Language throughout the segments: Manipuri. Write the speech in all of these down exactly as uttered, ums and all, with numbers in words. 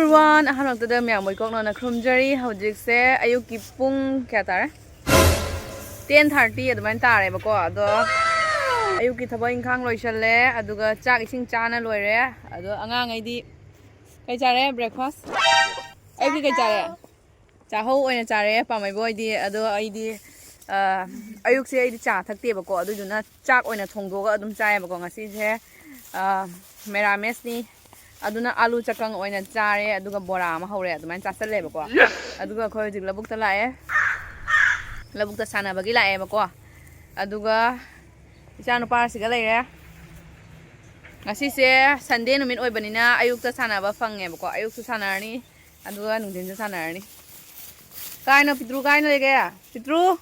Everyone, ꯑꯍꯥꯟꯕꯃꯛꯇꯗ ꯃꯌꯥꯝꯕꯨ ꯏꯀꯣꯛꯅꯅ ꯈꯨꯔꯨꯝꯖꯔꯤ꯫ ꯍꯧꯖꯤꯛꯁꯦ ꯑꯌꯨꯛꯀꯤ ꯄꯨꯡ ꯀꯌꯥ ꯇꯥꯔꯦ? Ten thirty ꯑꯗꯨꯃꯥꯏꯅ ꯇꯥꯔꯦꯕꯀꯣ꯫ ꯑꯗꯣ ꯑꯌꯨꯛꯀꯤ ꯊꯕꯛ ꯏꯪꯈꯥꯡ ꯂꯣꯏꯁꯜꯂꯦ, ꯑꯗꯨꯒ ꯆꯥꯛ ꯏꯁꯤꯡ ꯆꯥꯅ ꯂꯣꯏꯔꯦ꯫ ꯑꯗꯣ ꯑꯉꯥꯡꯉꯩꯗꯤ ꯀꯩ ꯆꯥꯔꯦ? Breakfast? ꯑꯌꯨꯛꯀꯤ ꯀꯩ ꯆꯥꯔꯦ? ꯆꯥꯍꯧ ꯑꯣꯏꯅ ꯆꯥꯔꯦ ꯄꯥꯝꯃꯩꯕ ꯍꯣꯏꯗꯤ꯫ ꯑꯗꯣ ꯑꯩꯗꯤ, ꯑ, ꯑꯌꯨꯛꯁꯦ ꯑꯩꯗꯤ ꯆꯥ ꯊꯛꯇꯦꯕꯀꯣ, ꯑꯗꯨꯗꯨꯅ ꯆꯥꯛ ꯑꯣꯏꯅ ꯊꯣꯡꯗꯣꯛꯑꯒ ꯑꯗꯨꯝ ꯆꯥꯏꯌꯦꯕꯀꯣ꯫ ꯉꯁꯤꯁꯦ, ꯑ, ꯃꯦꯔꯥꯃꯦꯁꯅꯤ, ꯑꯗꯨꯅ ꯑꯥꯂꯨ ꯆꯀꯪ ꯑꯣꯏꯅ ꯆꯥꯔꯦ, ꯑꯗꯨꯒ ꯕꯣꯔꯥ ꯑꯃ ꯍꯧꯔꯦ, ꯑꯗꯨꯃꯥꯏꯅ ꯆꯥꯁꯜꯂꯦꯕꯀꯣ꯫ ꯑꯗꯨꯒ ꯑꯩꯈꯣꯏ ꯍꯧꯖꯤꯛ ꯂꯧꯕꯨꯛꯇ ꯂꯥꯛꯑꯦ, ꯂꯧꯕꯨꯛꯇ ꯁꯥꯟꯅꯕꯒꯤ ꯂꯥꯛꯑꯦꯕꯀꯣ꯫ ꯑꯗꯨꯒ ꯏꯆꯥ ꯅꯨꯄꯥꯁꯤꯒ ꯂꯩꯔꯦ꯫ ꯉꯁꯤꯁꯦ Sunday ꯅꯨꯃꯤꯠ ꯑꯣꯏꯕꯅꯤꯅ ꯑꯌꯨꯛꯇ ꯁꯥꯟꯅꯕ ꯐꯪꯉꯦꯕꯀꯣ꯫ ꯑꯌꯨꯛꯁꯨ ꯁꯥꯟꯅꯔꯅꯤ, ꯑꯗꯨꯒ ꯅꯨꯡꯊꯤꯟꯁꯨ ꯁꯥꯟꯅꯔꯅꯤ꯫ ꯀꯥꯏꯅꯣ ꯄꯤꯇ꯭ꯔꯨ, ꯀꯥꯏꯅ ꯂꯩꯒꯦ? ꯄꯤꯇ꯭ꯔꯨ,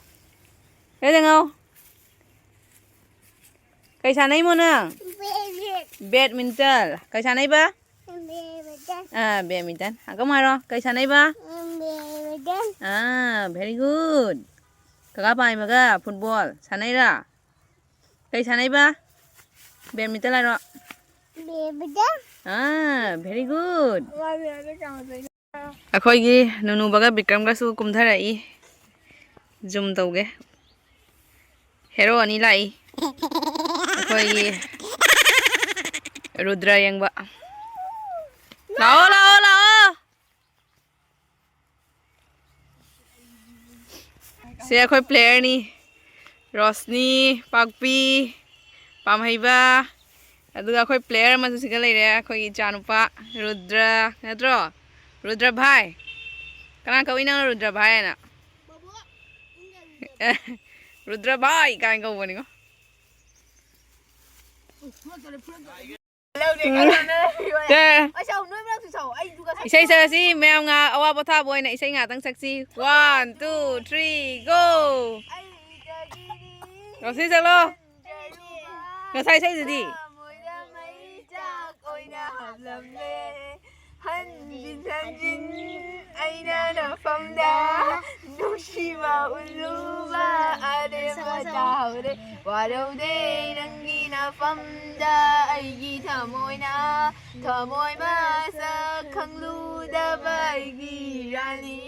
ꯀꯩ ꯂꯩꯉꯥꯎ? ꯀꯩ ꯁꯥꯟꯅꯩꯃꯣ ꯅꯪ? Badminton꯫ ꯀꯩ ꯁꯥꯟꯅꯩꯕ? ꯑꯥ, badminton꯫ ꯑꯀꯝ ꯍꯥꯏꯔꯣ꯫ ꯀꯩ ꯁꯥꯟꯅꯩꯕ? ꯑꯥ, very good꯫ ꯀꯀꯥ ꯄꯥꯏꯕꯒ football ꯁꯥꯟꯅꯩꯔꯥ? ꯀꯩ ꯁꯥꯟꯅꯩꯕ? Badminton ꯍꯥꯏꯔꯣ꯫ ꯑꯥ, very good꯫ ꯑꯩꯈꯣꯏꯒꯤ ꯅꯨꯅꯨꯕꯒ ꯕꯤꯀ꯭ꯔꯝꯒꯁꯨ ꯀꯨꯝꯊꯔꯛꯏ꯫ Zoom ꯇꯧꯒꯦ꯫ Hero ꯑꯅꯤ ꯂꯥꯛꯏ꯫ ꯑꯩꯈꯣꯏꯒꯤ ꯔꯨꯗ꯭ꯔ ꯌꯦꯡꯕ꯫ ꯂꯥꯛꯑꯣ, ꯂꯥꯛꯑꯣ, ꯂꯥꯛꯑꯣ꯫ ꯁꯦ ꯑꯩꯈꯣꯏ playerꯅꯤ꯫ ꯔꯣꯁꯅꯤ, ꯄꯥꯛꯄꯤ, ꯄꯥꯝꯍꯩꯕ, ꯑꯗꯨꯒ ꯑꯩꯈꯣꯏ player ꯑꯃꯁꯨ ꯁꯤꯒ ꯂꯩꯔꯦ, ꯑꯩꯈꯣꯏꯒꯤ ꯏꯆꯥꯅꯨꯄꯥ ꯔꯨꯗ꯭ꯔ, ꯅꯠꯇ꯭ꯔꯣ? ꯔꯨꯗ꯭ꯔ ꯚꯥꯏ꯫ ꯀꯅꯥ ꯀꯧꯏ ꯅꯪꯅ ꯔꯨꯗ꯭ꯔ ꯚꯥꯏ ꯍꯥꯏꯅ? ꯔꯨꯗ꯭ꯔ ꯚꯥꯏ ꯀꯥꯏꯅ ꯀꯧꯕꯅꯤꯉꯣ꯫ ꯎꯝ꯫ ꯁꯦ꯫ ꯏꯁꯩ ꯁꯛꯑꯁꯤ, ꯃꯌꯥꯝ ꯉꯥ ꯑꯋꯥ ꯄꯣꯊꯥꯕ ꯑꯣꯏꯅ ꯏꯁꯩ ꯉꯥꯛꯇꯪ ꯁꯛꯁꯤ꯫ One, two, three, go! Roshni ꯆꯠꯂꯣ꯫ ꯉꯁꯥꯏ ꯏꯁꯩꯗꯨꯗꯤ? ꯍꯟꯖꯤꯟ ꯍꯟꯖꯤꯟ ꯑꯩꯅ ꯅꯐꯝꯗ ꯅꯨꯡꯁꯤꯕ ꯎꯠꯂꯨꯕ ꯑꯔꯦꯝꯕ ꯇꯥꯍꯧꯔꯦ꯫ ꯋꯥꯔꯧꯗꯦ ꯅꯪꯒꯤ ꯅꯐꯝꯗ ꯑꯩꯒꯤ ꯊꯃꯣꯏꯅ ꯊꯃꯣꯏ ꯃꯁꯛ ꯈꯪꯂꯨꯗꯕ ꯑꯩꯒꯤ ꯔꯥꯅꯤ꯫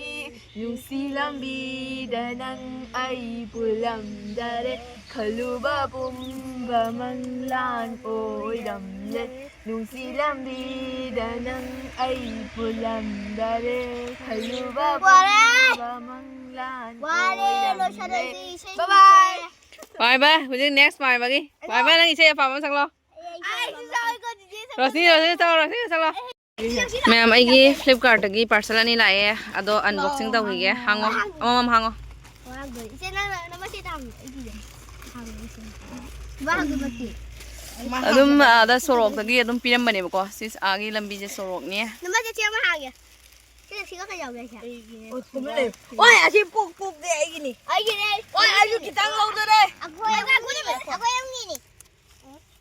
ꯅꯨꯡꯁꯤ ꯂꯝꯕꯤꯗ ꯅꯪ ꯑꯩ ꯄꯨꯜꯂꯝꯗꯔꯦ꯫ ꯈꯜꯂꯨꯕ ꯄꯨꯝꯕ ꯃꯪꯂꯥꯟ ꯑꯣꯏꯔꯝꯂꯦ꯫ ꯅꯨꯡꯁꯤ ꯂꯝꯕꯤꯗ ꯅꯪ ꯑꯩ ꯄꯨꯜꯂꯝꯗꯔꯦ꯫ ꯈꯜꯂꯨꯕ ꯋꯥꯔꯦ꯫ ꯄꯨꯝꯕ ꯃꯪꯂꯥꯟ ꯋꯥꯔꯦ, ꯑꯣꯏꯔꯝꯂꯦ꯫ ꯂꯣꯏꯁꯜꯂꯁꯤ, ꯏꯁꯩ bye bye꯫ ꯂꯣꯏꯁꯜꯂꯦ꯫ Bye bye꯫ ꯍꯧꯖꯤꯛ next ꯃꯥꯏꯕꯒꯤ꯫ Bye bye꯫ ꯅꯪ ꯏꯁꯩ ꯑꯄꯥꯝꯕ ꯑꯃ ꯁꯛꯂꯣ꯫ ꯑꯩ ꯏꯁꯩ ꯁꯛꯂꯣꯏꯀꯣ, ꯗꯤꯖꯦ ꯁꯛꯂꯣꯏꯀꯣ꯫ ꯔꯣꯁꯅꯤ, ꯔꯣꯁꯅꯤ ꯁꯛꯂꯣ, ꯔꯣꯁꯅꯤ ꯁꯛꯂꯣ꯫ ꯃꯌꯥꯝ, ꯑꯩꯒꯤ Flipkart ꯇꯒꯤ parcel ꯑꯅꯤ ꯂꯥꯛꯑꯦ, ꯑꯗꯣ unboxing ꯇꯧꯈꯤꯒꯦ꯫ ꯍꯥꯡꯉꯣ, ꯑꯃꯃꯝ ꯍꯥꯡꯉꯣ꯫ ꯏꯆꯦ, ꯅꯪ, ꯅꯪ ꯃꯁꯤ ꯇꯥꯡ-, ꯑꯩꯒꯤꯁꯦ꯫ ꯍꯥꯡꯉꯣ, ꯏꯆꯦ꯫ ꯕꯥ, ꯍꯥꯡꯗꯣ ꯃꯁꯤ꯫ ꯑꯗꯨꯝ ꯑꯥꯗ ꯁꯣꯔꯣꯛꯇꯒꯤ ꯑꯗꯨꯝ ꯄꯤꯔꯝꯕꯅꯦꯕꯀꯣ꯫ ꯁꯤꯁ, ꯑꯥꯒꯤ ꯂꯝꯕꯤꯁꯦ ꯁꯣꯔꯣꯛꯅꯤ꯫ ꯅꯪ ꯃꯁꯤ ꯆꯦ ꯑꯃ ꯍꯥꯡꯒꯦ꯫ ꯁꯤꯅ ꯁꯤꯒ ꯀꯩ ꯌꯥꯎꯒꯦ, ꯁꯦ? ꯑꯣ, ꯊꯨꯝ ꯂꯩ꯫ ꯑꯣꯏ, ꯑꯁꯤ ꯄꯣꯛ ꯄꯣꯛꯇꯦ ꯑꯩꯒꯤꯅꯤ꯫ ꯑꯩꯒꯤꯅꯦ꯫ ꯑꯣꯏ, ꯑꯩꯁꯨ ꯈꯤꯇꯪ ꯂꯧꯗꯣꯔꯦ꯫ ꯑꯩꯈꯣꯏ ꯑꯍꯨꯝꯒꯤꯅꯦ, ꯑꯩꯈꯣꯏ ꯑꯍꯨꯝꯒꯤꯅꯦ꯫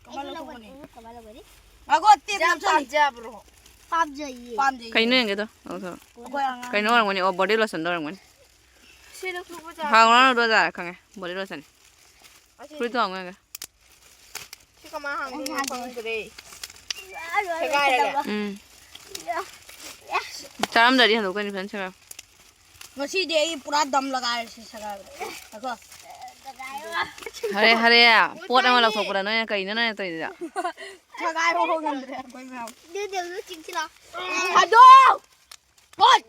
ꯀꯃꯥꯏꯅ ꯂꯧꯊꯣꯛꯀꯅꯤ? ꯀꯃꯥꯏꯅ ꯂꯧꯒꯅꯤ? ꯉꯥꯏꯈꯣ, tape ꯅꯞꯁꯜꯂꯤ꯫ ꯄꯥꯝꯖꯕ꯭ꯔꯣ? ꯄꯥꯝꯖꯩꯌꯦ꯫ ꯄꯥꯝꯖꯩꯌꯦ꯫ ꯀꯩꯅꯣ ꯌꯦꯡꯒꯦꯗꯣ? ꯂꯧꯊꯣꯛꯑꯣ꯫ ꯑꯩꯈꯣꯏ ꯑꯉꯥꯡ꯫ ꯀꯩꯅꯣ ꯑꯣꯏꯔꯝꯒꯅꯤ, ꯑꯣ, body lotion ꯗꯣ ꯑꯣꯏꯔꯝꯒꯅꯤ꯫ ꯁꯤ ꯂꯧꯊꯣꯛꯄ ꯌꯥ-, ꯍꯥꯡꯉꯨꯔꯅꯨ ꯑꯗꯣ, ꯌꯥꯔꯦ, ꯈꯪꯉꯦ, body lotion ꯅꯤ꯫ ꯑꯁꯤ ꯐꯨꯔꯤꯠꯇꯣ ꯍꯥꯡꯉꯨ ꯌꯥꯒꯦ꯫ ꯁꯤ ꯀꯃꯥꯏꯅ ꯍꯥꯡꯗꯣꯏꯅꯣ ꯈꯪꯗ꯭ꯔꯦ꯫ ꯁꯦꯒꯥꯏꯔꯒ꯫ ꯎꯝ꯫ ꯆꯥꯔꯝꯗ꯭ꯔꯗꯤ ꯍꯟꯗꯣꯛꯇꯣꯏꯅꯤ, ꯐꯖꯅ ꯁꯦꯒꯥꯏ꯫ ꯉꯁꯤꯗꯤ ꯑꯩ ꯄꯨꯔꯥ ꯗꯝ ꯂꯒꯥꯏꯔꯁꯤ ꯁꯦꯒꯥꯏꯕꯗ꯫ ꯉꯥꯏꯈꯣ꯫ ꯍꯔꯦ, ꯍꯔꯦ, ꯄꯣꯠ ꯑꯃ ꯂꯧꯊꯣꯛꯄꯗ ꯅꯣꯏꯅ ꯀꯩꯅꯣ ꯅꯣꯏꯅ ꯇꯧꯔꯤꯗꯨꯗ? ꯁꯦꯒꯥꯏꯕ ꯍꯧꯔꯝꯗ꯭ꯔꯦ ꯑꯩꯈꯣꯏ ꯃꯌꯥꯝ꯫ ꯑꯗꯨꯗꯤ ꯑꯗꯨ ꯆꯤꯡꯁꯤꯜꯂꯣ꯫ ꯊꯥꯗꯣꯛ! ꯄꯣꯠ!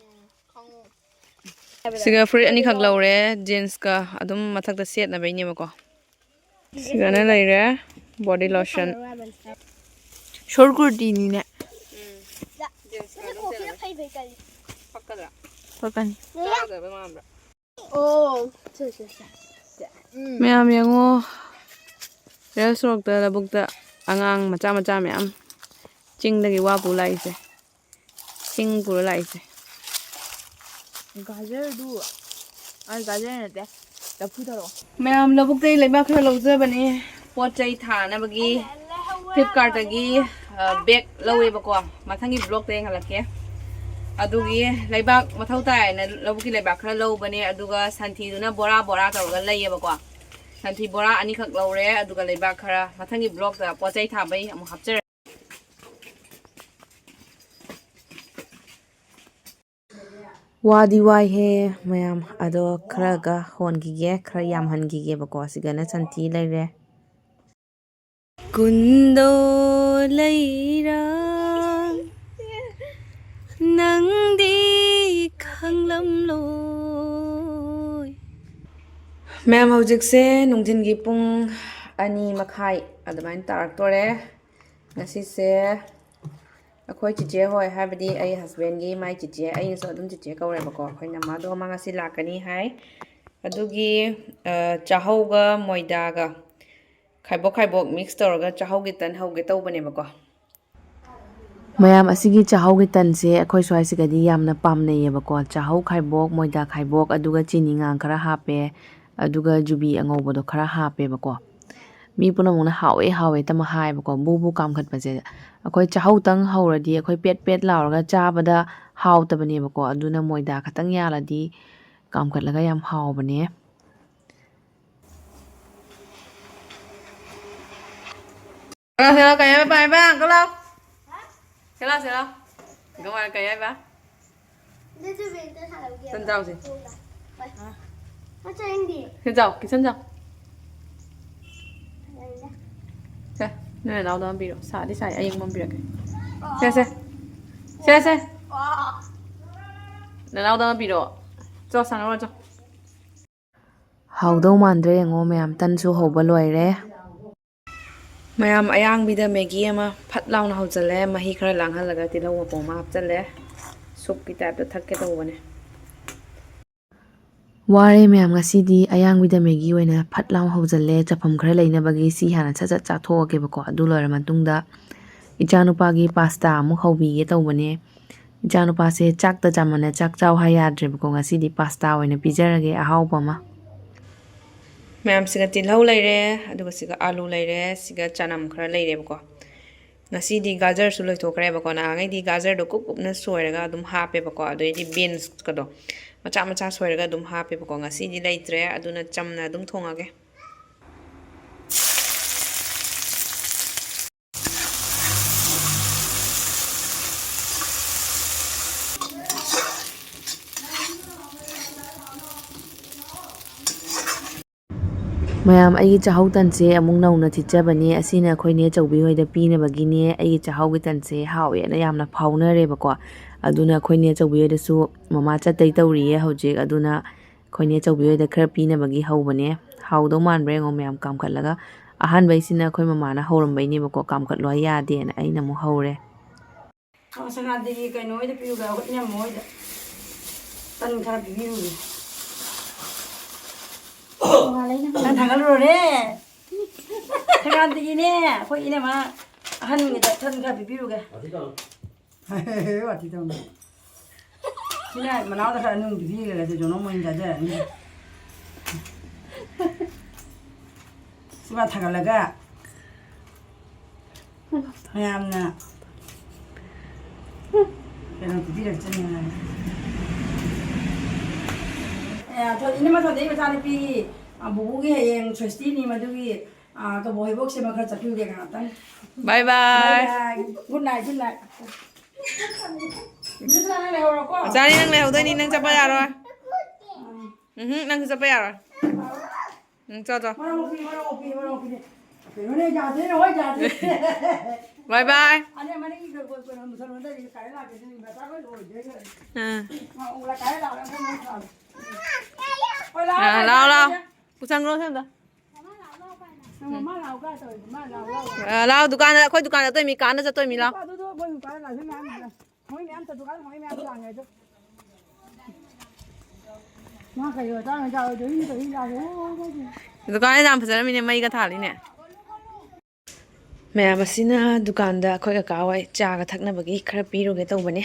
ꯁꯤꯒ ꯐꯨꯔꯤꯠ ꯑꯅꯤꯈꯛ ꯂꯧꯔꯦ, jeans ꯀ ꯑꯗꯨꯝ ꯃꯊꯛꯇ ꯁꯦꯠꯅꯕꯩꯅꯦꯕꯀꯣ꯫ ꯁꯤꯗꯅ ꯂꯩꯔꯦ body lotion꯫ Short ꯀꯨꯔꯇꯤꯅꯤꯅꯦ꯫ ꯐꯛꯀꯅꯤ꯫ ꯑꯣ꯫ ꯃꯌꯥꯝ ꯌꯦꯡꯉꯣ꯫ ꯔꯦꯜ ꯁꯣꯔꯣꯛꯇ, ꯂꯧꯕꯨꯛꯇ ꯑꯉꯥꯡ ꯃꯆꯥ ꯃꯆꯥ ꯃꯌꯥꯝ ꯆꯤꯡꯗꯒꯤ ꯋꯥ ꯄꯨ ꯂꯥꯛꯏꯁꯦ꯫ ꯁꯤꯡ ꯄꯨꯔ ꯂꯥꯛꯏꯁꯦ꯫ ꯒꯥꯖꯔꯗꯨ, ꯑ, ꯒꯥꯖꯔ ꯅꯠꯇꯦ, ꯂꯐꯨ ꯊꯔꯣ꯫ ꯃꯌꯥꯝ ꯂꯧꯕꯨꯛꯇꯒꯤ ꯂꯩꯕꯥꯛ ꯈꯔ ꯂꯧꯖꯕꯅꯦ꯫ ꯄꯣꯠ ꯆꯩ ꯊꯥꯅꯕꯒꯤ Flipkart ꯇꯒꯤ ꯕꯦꯛ ꯂꯧꯋꯦꯕꯀꯣ꯫ ꯃꯊꯪꯒꯤ ꯕ꯭ꯂꯣꯛꯇ ꯌꯦꯡꯍꯜꯂꯛꯀꯦ꯫ ꯑꯗꯨꯒꯤ ꯂꯩꯕꯥꯛ ꯃꯊꯧ ꯇꯥꯏꯅ ꯂꯧꯕꯨꯛꯀꯤ ꯂꯩꯕꯥꯛ ꯈꯔ ꯂꯧꯕꯅꯦ, ꯑꯗꯨꯒ ꯁꯟꯊꯤꯗꯨꯅ ꯕꯣꯔꯥ ꯕꯣꯔꯥ ꯇꯧꯔꯒ ꯂꯩꯌꯦꯕꯀꯣ꯫ ꯁꯟꯊꯤ ꯕꯣꯔꯥ ꯑꯅꯤꯈꯛ ꯂꯧꯔꯦ, ꯑꯗꯨꯒ ꯂꯩꯕꯥꯛ ꯈꯔ꯫ ꯃꯊꯪꯒꯤ ꯕ꯭ꯂꯣꯛꯇ ꯄꯣꯠ ꯆꯩ ꯊꯥꯕꯩ ꯑꯃꯨꯛ ꯍꯥꯞꯆꯔꯛꯀꯦ꯫ ꯋꯥꯗꯤ ꯋꯥꯏꯍꯦ ꯃꯌꯥꯝ, ꯑꯗꯣ ꯈꯔꯒ ꯍꯣꯟꯈꯤꯒꯦ, ꯈꯔ ꯌꯥꯝꯍꯟꯈꯤꯒꯦꯕꯀꯣ꯫ ꯑꯁꯤꯒꯅ ꯁꯟꯊꯤ ꯂꯩꯔꯦ꯫ ꯀꯨꯟꯗꯣ ꯂꯩꯔꯥꯡ, ꯅꯪꯗꯤ ꯈꯪꯂꯝꯂꯣꯏ꯫ ꯃꯌꯥꯝ, ꯍꯧꯖꯤꯛꯁꯦ ꯅꯨꯡꯊꯤꯟꯒꯤ ꯄꯨꯡ ꯑꯅꯤ ꯃꯈꯥꯏ ꯑꯗꯨꯃꯥꯏꯅ ꯇꯥꯔꯛꯇꯣꯔꯦ꯫ ꯉꯁꯤꯁꯦ ꯑꯩꯈꯣꯏ ꯆꯤꯆꯦ ꯍꯣꯏ, ꯍꯥꯏꯕꯗꯤ ꯑꯩ ꯍꯁꯕꯦꯟꯒꯤ ꯃꯥꯏ ꯆꯤꯆꯦ, ꯑꯩꯅꯁꯨ ꯑꯗꯨꯝ ꯆꯤꯆꯦ ꯀꯧꯔꯦꯕꯀꯣ꯫ ꯑꯩꯈꯣꯏꯅ ꯃꯥꯗꯣ ꯃꯥ ꯉꯁꯤ ꯂꯥꯛꯀꯅꯤ ꯍꯥꯏ꯫ ꯑꯗꯨꯒꯤ, ꯑ, ꯆꯥꯍꯧꯒ ꯃꯣꯏꯗꯥꯒ ꯈꯥꯏꯕꯣꯛ ꯈꯥꯏꯕꯣꯛ ꯃꯤꯛꯁ ꯇꯧꯔꯒ ꯆꯥꯍꯧꯒꯤ ꯇꯟ ꯍꯧꯒꯦ ꯇꯧꯕꯅꯦꯕꯀꯣ꯫ ꯃꯌꯥꯝ, ꯑꯁꯤꯒꯤ ꯆꯥꯍꯧꯒꯤ ꯇꯟꯁꯦ ꯑꯩꯈꯣꯏ ꯁ꯭ꯋꯥꯏꯁꯤꯒꯗꯤ ꯌꯥꯝꯅ ꯄꯥꯝꯅꯩꯌꯦꯕꯀꯣ꯫ ꯆꯥꯍꯧ ꯈꯥꯏꯕꯣꯛ, ꯃꯣꯏꯗꯥ ꯈꯥꯏꯕꯣꯛ, ꯑꯗꯨꯒ ꯆꯤꯅꯤ ꯉꯥꯡ ꯈꯔ ꯍꯥꯞꯄꯦ, ꯑꯗꯨꯒ ꯖꯨꯕꯤ ꯑꯉꯧꯕꯗꯣ ꯈꯔ ꯍꯥꯞꯄꯦꯕꯀꯣ꯫ ꯃꯤ ꯄꯨꯝꯅꯃꯛꯅ "ꯍꯥꯎꯋꯦ, ꯍꯥꯎꯋꯦ" ꯇꯃꯛ ꯍꯥꯏꯌꯦꯕꯀꯣ꯫ ꯕꯨ ꯕꯨ ꯀꯥꯝꯈꯠꯄꯁꯦ, ꯑꯩꯈꯣꯏ ꯆꯥꯍꯧꯇꯪ ꯍꯧꯔꯗꯤ ꯑꯩꯈꯣꯏ ꯄꯦꯠ ꯄꯦꯠ ꯂꯥꯎꯔꯒ ꯆꯥꯕꯗ ꯍꯥꯎꯇꯕꯅꯦꯕꯀꯣ꯫ ꯑꯗꯨꯅ ꯃꯣꯏꯗꯥ ꯈꯛꯇꯪ ꯌꯥꯜꯂꯗꯤ ꯀꯥꯝꯈꯠꯂꯒ ꯌꯥꯝ ꯍꯥꯎꯕꯅꯦ꯫ ꯂꯥꯛꯑꯣ, ꯁꯤ ꯂꯥꯛꯑꯣ, ꯀꯩ ꯍꯥꯏꯕ, ꯄꯥꯏꯕ, ꯑꯪꯀꯜ ꯂꯥꯛꯑꯣ꯫ ꯁꯤ ꯂꯥꯛꯑꯣ, ꯁꯤ ꯂꯥꯛꯑꯣ꯫ ꯀꯃꯥꯏ, ꯀꯩ ꯍꯥꯏꯕ? ꯇꯟ ꯆꯥꯎꯁꯦ꯫ ꯁꯤ ꯆꯥꯎ, ꯀꯤꯆꯟ ꯆꯥꯎ꯫ ꯁꯦ, ꯅꯣꯏ ꯅꯅꯥꯎꯗ ꯑꯃ ꯄꯤꯔꯣ꯫ ꯁꯥꯗꯤ ꯁꯥꯏ, ꯑꯌꯤꯡꯕ ꯑꯃ ꯄꯤꯔꯛꯀꯦ꯫ ꯁꯦ, ꯁꯦ꯫ ꯁꯦ, ꯁꯦ꯫ ꯅꯅꯥꯎꯗ ꯑꯃ ꯄꯤꯔꯛꯑꯣ꯫ ꯆꯣ, ꯁꯥꯟꯅꯔꯨꯔꯣ, ꯆꯣ꯫ ꯍꯥꯎꯗꯧ ꯃꯥꯟꯗ꯭ꯔꯦ ꯌꯦꯡꯉꯣ ꯃꯌꯥꯝ, ꯇꯟꯁꯨ ꯍꯧꯕ ꯂꯣꯏꯔꯦ꯫ ꯃꯌꯥꯝ, ꯑꯌꯥꯡꯕꯤꯗ ꯃꯦꯒꯤ ꯑꯃ ꯐꯠ ꯂꯥꯎꯅ ꯍꯧꯖꯤꯜꯂꯦ꯫ ꯃꯍꯤ ꯈꯔ ꯂꯥꯡꯍꯜꯂꯒ ꯇꯤꯜꯍꯧ ꯃꯄꯣꯝ ꯑꯃ ꯍꯥꯞꯆꯜꯂꯦ꯫ ꯁꯨꯞꯀꯤ ꯇꯥꯏꯞꯇ ꯊꯛꯀꯦ ꯇꯧꯕꯅꯦ꯫ ꯋꯥꯔꯦ ꯃꯌꯥꯝ, ꯉꯁꯤꯗꯤ ꯑꯌꯥꯡꯕꯤꯗ ꯃꯦꯒꯤ ꯑꯣꯏꯅ ꯐꯠ ꯂꯥꯎ ꯍꯧꯖꯤꯜꯂꯦ꯫ ꯆꯐꯝ ꯈꯔ ꯂꯩꯅꯕꯒꯤ ꯁꯤ ꯍꯥꯟꯅ ꯁꯠ ꯁꯠ ꯆꯥꯊꯣꯛꯑꯒꯦꯕꯀꯣ꯫ ꯑꯗꯨ ꯂꯣꯏꯔ ꯃꯇꯨꯡꯗ ꯏꯆꯥꯅꯨꯄꯥꯒꯤ ꯄꯥꯁꯇꯥ ꯑꯃꯨꯛ ꯍꯧꯕꯤꯒꯦ ꯇꯧꯕꯅꯦ꯫ ꯏꯆꯥꯅꯨꯄꯥꯁꯦ ꯆꯥꯛꯇ ꯆꯥꯃꯟꯅ ꯆꯥꯛ ꯆꯥꯎ ꯍꯥꯏ ꯌꯥꯗ꯭ꯔꯦꯕꯀꯣ꯫ ꯉꯁꯤꯗꯤ ꯄꯥꯁꯇꯥ ꯑꯣꯏꯅ ꯄꯤꯖꯔꯒꯦ, ꯑꯍꯥꯎꯕ ꯑꯃ꯫ ꯃꯌꯥꯝꯁꯤꯒ ꯇꯤꯜꯍꯧ ꯂꯩꯔꯦ, ꯑꯗꯨꯒ ꯁꯤꯒ ꯑꯥꯂꯨ ꯂꯩꯔꯦ, ꯁꯤꯒ ꯆꯅꯝ ꯈꯔ ꯂꯩꯔꯦꯕꯀꯣ꯫ ꯉꯁꯤꯗꯤ ꯒꯥꯖꯔꯁꯨ ꯂꯣꯏꯊꯣꯛꯈ꯭ꯔꯦꯕꯀꯣ꯫ ꯅꯍꯥꯟꯈꯩꯗꯤ ꯒꯥꯖꯔꯗꯣ ꯀꯨꯞ ꯀꯨꯞꯅ ꯁꯣꯏꯔꯒ ꯑꯗꯨꯝ ꯍꯥꯞꯄꯦꯕꯀꯣ, ꯑꯗꯩꯗꯤ ꯕꯤꯟꯁꯀꯗꯣ ꯃꯆꯥ ꯃꯆꯥ ꯁꯣꯏꯔꯒ ꯑꯗꯨꯝ ꯍꯥꯞꯄꯦꯕꯀꯣ꯫ ꯉꯁꯤꯗꯤ ꯂꯩꯇ꯭ꯔꯦ, ꯑꯗꯨꯅ ꯆꯝꯅ ꯑꯗꯨꯝ ꯊꯣꯡꯉꯒꯦ꯫ ꯃꯌꯥꯝ, ꯑꯩꯒꯤ ꯆꯥꯛꯍꯧ ꯇꯟꯁꯦ ꯑꯃꯨꯛ ꯅꯧꯅ ꯊꯤꯠꯆꯕꯅꯦ꯫ ꯑꯁꯤꯅ ꯑꯩꯈꯣꯏ ꯅꯦ ꯆꯧꯕꯤ ꯍꯣꯏꯗ ꯄꯤꯅꯕꯒꯤꯅꯦ꯫ ꯑꯩꯒꯤ ꯆꯥꯛꯍꯧꯒꯤ ꯇꯟꯁꯦ ꯍꯥꯎꯋꯦꯅ ꯌꯥꯝꯅ ꯐꯥꯎꯅꯔꯦꯕꯀꯣ꯫ ꯑꯗꯨꯅ ꯑꯩꯈꯣꯏ ꯅꯦ ꯆꯧꯕꯤ ꯍꯣꯏꯗꯁꯨ ꯃꯃꯥ ꯆꯠꯇꯩ ꯇꯧꯔꯤꯌꯦ ꯍꯧꯖꯤꯛ꯫ ꯑꯗꯨꯅ ꯑꯩꯈꯣꯏ ꯅꯦ ꯆꯧꯕꯤ ꯍꯣꯏꯗ ꯈꯔ ꯄꯤꯅꯕꯒꯤ ꯍꯧꯕꯅꯦ꯫ ꯍꯥꯎꯗꯧ ꯃꯥꯟꯕ꯭ꯔꯥ ꯌꯦꯡꯉꯣ ꯃꯌꯥꯝ, ꯀꯥꯝꯈꯠꯂꯒ꯫ ꯑꯍꯥꯟꯕꯩꯁꯤꯅ ꯑꯩꯈꯣꯏ ꯃꯃꯥꯅ ꯍꯧꯔꯝꯕꯩꯅꯦꯕꯀꯣ, ꯀꯥꯝꯈꯠꯂꯣ ꯍꯥꯏ ꯌꯥꯗꯦꯅ ꯑꯩꯅ ꯑꯃꯨꯛ ꯍꯧꯔꯦ꯫ ꯑꯣ, ꯁꯅꯥꯗꯒꯤ ꯀꯩꯅꯣ ꯍꯣꯏꯗ ꯄꯤꯌꯨꯒ, ꯑꯩꯈꯣꯏ ꯏꯅꯝꯃ ꯍꯣꯏꯗ꯫ ꯇꯟ ꯈꯔ ꯄꯤꯕꯤꯔꯨꯒꯦ꯫ ꯅꯪ ꯊꯥꯡꯒꯠꯂꯨꯔꯣꯅꯦ꯫ ꯁꯅꯥꯗꯒꯤꯅꯦ, ꯑꯩꯈꯣꯏ ꯏꯅꯝꯃ ꯑꯍꯟꯒꯤꯗ ꯇꯟ ꯈꯔ ꯄꯤꯕꯤꯔꯨꯒꯦ꯫ ꯋꯥꯊꯤ ꯇꯧꯅꯨ꯫ ꯁꯤꯅ ꯃꯅꯥꯎꯗ ꯈꯔ ꯅꯨꯡ ꯄꯤꯕꯤꯔꯒꯦ, ꯑꯗꯨ ꯖꯣꯅꯣ ꯃꯣꯏꯅ ꯆꯥꯖꯔꯅꯤ꯫ ꯁꯤꯃ ꯊꯥꯡꯒꯠꯂꯒ ꯃꯌꯥꯝꯅ ꯀꯩꯅꯣ ꯄꯤꯕꯤꯔꯛꯆꯅꯤ ꯍꯥꯏ꯫ ꯑꯦ, ꯊꯣ-, ꯏꯅꯝꯃ ꯊꯣꯟꯗꯩ ꯃꯆꯥꯅꯨꯄꯤꯒꯤ, ꯑ, ꯕꯨꯕꯨꯒꯤ ꯍꯌꯦꯡ ꯁꯣꯏꯁꯇꯤꯅꯤ, ꯃꯗꯨꯒꯤ, ꯑ, ꯀꯕꯣꯛ ꯍꯩꯕꯣꯛ ꯁꯦꯝꯕ ꯈꯔ ꯆꯠꯄꯤꯔꯨꯒꯦ ꯉꯥꯏꯍꯥꯛꯇꯪ꯫ Bye bye. Bye bye. Good night, good night. ꯏꯅꯝꯃ ꯅꯪ ꯂꯩꯍꯧꯔꯣꯀꯣ꯫ ꯃꯆꯥꯅꯤ, ꯅꯪ ꯂꯩꯍꯧꯗꯣꯏꯅꯤ, ꯅꯪ ꯆꯠꯄ ꯌꯥꯔꯣꯏ꯫ ꯎꯝ, ꯅꯪꯁꯨ ꯆꯠꯄ ꯌꯥꯔꯣꯏ꯫ ꯎꯝ, ꯆꯣ, ꯆꯣ꯫ ꯃꯔꯝ ꯃꯣꯛꯄꯤ, ꯃꯔꯝ ꯃꯣꯛꯄꯤ, ꯃꯔꯝ ꯃꯣꯛꯄꯤꯅꯦ꯫ ꯀꯩꯅꯣꯅꯦ, ꯌꯥꯗꯦꯅꯦ, ꯍꯣꯏ, ꯌꯥꯗꯦ꯫ ꯕꯥꯏ ꯕꯥꯏ꯫ ꯑꯅꯦ, ꯃꯅꯤꯡꯒꯤ ꯀꯩꯅꯣ, ꯀꯩꯅꯣ, ꯃꯨꯁꯜꯃꯥꯟꯗ ꯀꯥꯏ ꯂꯥꯛꯀꯦ, ꯁꯤ ꯃꯆꯥ ꯂꯣꯏ ꯂꯣꯏꯗꯦ꯫ ꯑꯥ꯫ ꯑꯥ, ꯎ ꯂꯥ ꯀꯥꯏ ꯂꯥꯛꯑꯣ, ꯅꯪ ꯐꯣꯟ ꯅꯪ ꯁꯥꯎ꯫ ꯍꯣꯏ, ꯂꯥꯛꯑꯣ, ꯑꯥ, ꯂꯥꯛꯑꯣ, ꯂꯥꯛꯑꯣ, ꯂꯥꯛꯑꯣ꯫ ꯂꯥꯛꯑꯣ꯫ ꯄꯨꯁꯟꯈ꯭ꯔꯣ ꯁꯣꯝꯗ꯫ ꯅꯪ ꯃꯃꯥ ꯂꯥꯛꯑꯣ ꯀꯥꯏ ꯇꯧꯔꯤꯗꯣ? ꯃꯥ ꯂꯥꯛꯑꯣ, ꯂꯥꯛꯑꯣ꯫ ꯑꯥ, ꯂꯥꯛꯑꯣ, ꯗꯨꯀꯥꯟꯗ, ꯑꯩꯈꯣꯏ ꯗꯨꯀꯥꯟꯗ ꯆꯠꯇꯣꯏꯃꯤ, ꯀꯥꯟꯗ ꯆꯠꯇꯣꯏꯃꯤ, ꯂꯥꯛꯑꯣ꯫ ꯑꯗꯨꯗꯣ ꯑꯩꯈꯣꯏ ꯗꯨꯀꯥꯟꯗ ꯂꯥꯛꯑꯣ, ꯃꯌꯥꯝ ꯂꯥꯛꯑꯣ꯫ ꯃꯣꯏ ꯃꯌꯥꯝ ꯇꯧ ꯗꯨꯀꯥꯟ, ꯃꯣꯏ ꯃꯌꯥꯝ ꯂꯥꯛꯑꯦ ꯑꯗꯣ꯫ ꯃꯥ ꯀꯩꯗꯧꯔ ꯆꯥꯔ ꯆꯥꯔꯣꯏꯗꯣꯏꯅꯣ ꯇꯧꯔꯤ ꯂꯥꯛꯑꯦ꯫ ꯑꯣ, ꯃꯣꯏꯗꯤ꯫ ꯗꯨꯀꯥꯟ ꯌꯥꯝ ꯐꯖꯔꯝꯃꯤꯅꯦ, ꯃꯩꯒ ꯊꯥꯜꯂꯤꯅꯦ꯫ ꯃꯌꯥꯝ ꯑꯁꯤꯅ ꯗꯨꯀꯥꯟꯗ ꯑꯩꯈꯣꯏ ꯀꯀꯥ ꯍꯣꯏ ꯆꯥꯒ ꯊꯛꯅꯕꯒꯤ ꯈꯔ ꯄꯤꯔꯨꯒꯦ ꯇꯧꯕꯅꯦ꯫